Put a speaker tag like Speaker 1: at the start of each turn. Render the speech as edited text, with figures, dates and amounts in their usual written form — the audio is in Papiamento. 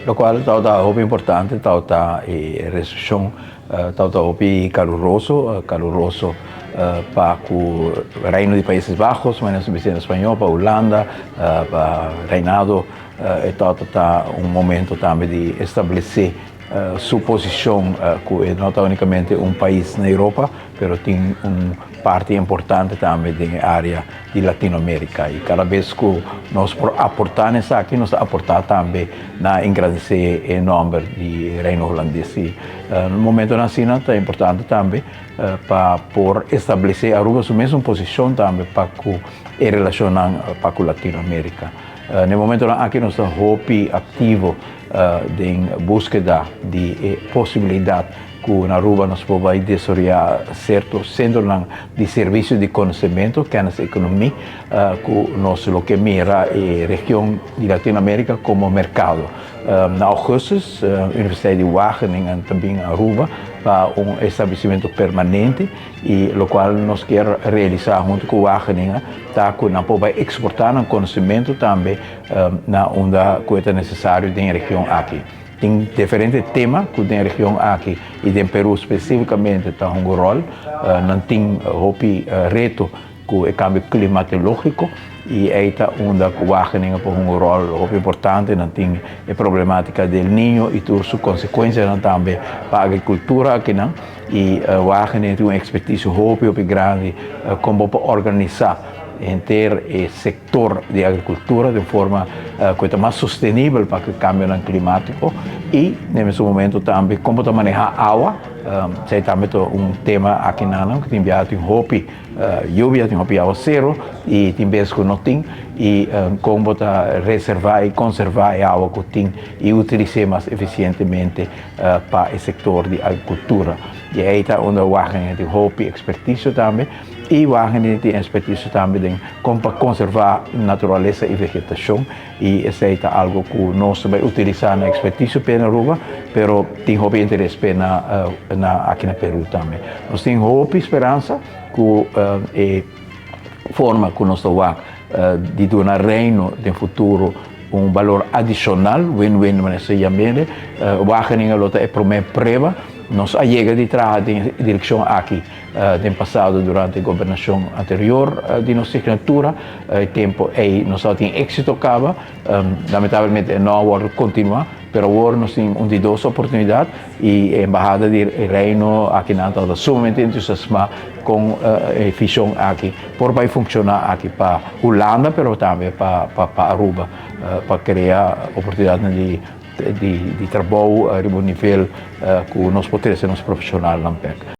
Speaker 1: Locual tabata hopi importante tabata e recepcion tabata hopi caluroso, caluroso pa cu Reino di Países Bajos, manera nos ta bisa na español, pa Hulanda, pa Reinado, e tabata ta un momento tambe di establece su posicion cu e no ta unicamente un pais na Europa, pero tin un parti importante tambe den e area di Latinoamerica y cada bes cu nos por aporta na esaki nos ta aporta tambe na engrandece e nomber di Reino Hulandes y momentonan asina ta importante tambe pa por establece Aruba su mesun posicion tambe pa cu e relacionnan pa cu Latinoamerica. Na e momentonan aki nos ta hopi activo den buskeda di e posibilidad ku na Aruba nos por bai desaroyá sierto sentronan di servisio di konosementu, kenniseconomie, ku nos lo ke mira e region di Latinoamérika komo merkado. Na ougùstus Universiteit di Wageningen ta bin Aruba pa un establesimentu permanente i lokual nos kier realisá huntu ku Wageningen ta ku nan por bai eksportá nan konosementu tambe na unda ku e ta nesesario den e region aki. Tin diferente tema ku den region aki i den Peru spesífikamente ta hunga ròl. Nan tin hopi reto ku e kambio klimatológiko i ei ta unda ku Wageningen por hunga un ròl hopi importante. Nan tin e problemátika di El Niño i tur su konsekuensianan tambe pa agrikultura akinan i Wageningen tin un ekspertisio hopi hopi grandi kon bo por organisá henter e sektor di agrikultura den forma ku e ta mas sostenibel pa ku e kambionan klimátiko i den e mesun momento tambe kon bo ta manehá awa, esei tambe ta un tema aki nan ku tin biaha tin hopi yubia, tin hopi awaseru i tin bes ku no tin i kon bo ta reservá i konservá e awa ku tin i utilis'é mas efisientemente pa e sektor di agrikultura. I ei ta unda Wageningen tin hopi ekspertisio tambe. I Wageningen tin ekspertisio tambe den kon pa konservá naturalesa i vegetashon i esei ta algu ku nos ta bai utilisá na ekspertisio p'e na Aruba, pero tin hopi interes p'e na na aki na Peru tambe. Nos tin hopi speransa ku e forma ku nos ta wak di duna Reino den futuro un balor adishonal, win-win manera se yam'e, Wageningen lo ta e promé prueba. Nos a yega di traha den e direkshon aki. Den pasado durante e gobernashon anterior di nos signatura, e tempo ei nos tabatin éksito kaba, lamentablemente e no a wòrdu kontinuá, pero awor nos tin un di dos oportunidat i e embahada di Reino akinan tabata sumamente entusiasmá kon e vishon aki por bai funshoná aki pa Hulanda pero tambe pa Aruba pa krea oportunidatnan di di trabou riba un nivel ku nos por trese nos profeshonalnan bek.